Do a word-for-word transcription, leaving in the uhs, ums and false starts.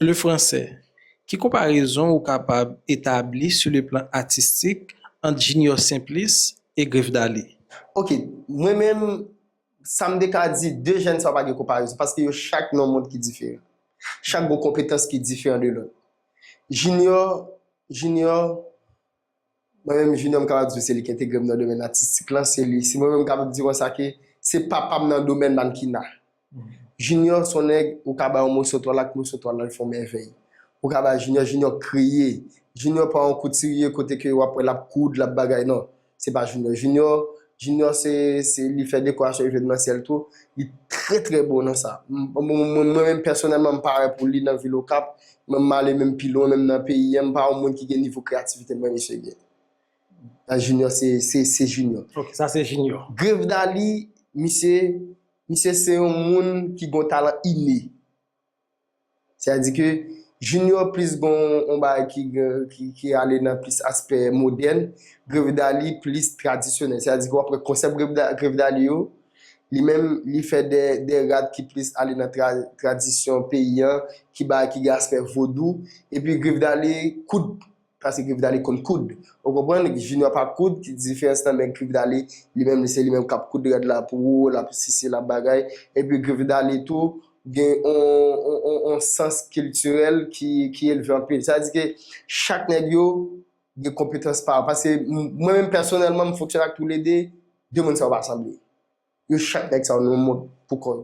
Lefransè, ki konparezon ou kapab etabli sou le plan atistik ant Junior Simplis e Grif Dali? Ok, mwen menm, sa m te ka di, de jèn sa yo pa gen konparezon, paske yo chak nan yon mond ki diferan. Chak gen yon konpetans ki diferan de lòt. Junior, Junior, mwen menm Junior m kapab di w se li ki entegre m nan domèn atistik lan, se li, se mwen menm m kapab di konsa ke se papa m nan domèn mannkina. Junior se yon nèg ou ka ba yon moso twal ak moso twal la, l fè yon mèvèy. Ou ka ba Junior, Junior kreye. Junior pa yon koutirye kote ke w ap wè l ap koud, l ap bagay, non. Se pa Junior. Junior, Junior se, se li fè dekorasyon evenmansyèl tou. Li trè trè bon nan sa. M- Mwen mwen- mwen menm pèsonèlman m pare pou li nan vil Okap. Mwen m ale menm pi lwen menm nan peyi an. M pa yon moun ki gen nivo kreyativite mwen misye gen. Sa Junior se se se Junior. Ok, sa se Junior. Grif Dali, misye, misye se yon moun ki gen yon talan ine. Sètadi ke Junior plis gen yon bagay ki, gen- ki, ki ale nan plis aspè modèn, Grif Dali plis tradisyonèl. Sètadi ke w ap wè konsèp Grif Da- Grif Dali yo, li menm, li fè de, de rad ki plis ale nan tra, tradisyon peyi an, ki bagay ki gen aspè vodou, epi Grif Dali koud, paske Grif Dali konn koud. Ou konprann? Junior pa koud, ki diferans nan men Grif Dali, li menm, se li menm k ap koud rad la pou ou, l ap sisi, l ap bagay. Epi Grif Dali tou, gen on, on, on, on sans kiltirèl ki, ki elve anpil. Sa vle di ke chak nèg yo gen konpetans pa yo. Paske m- mwen menm pèsonèlman, m fonksyone ak toulede, de moun sa yo pa sanble. Yo chak nèg sa yo nan yon mond pou kò yo.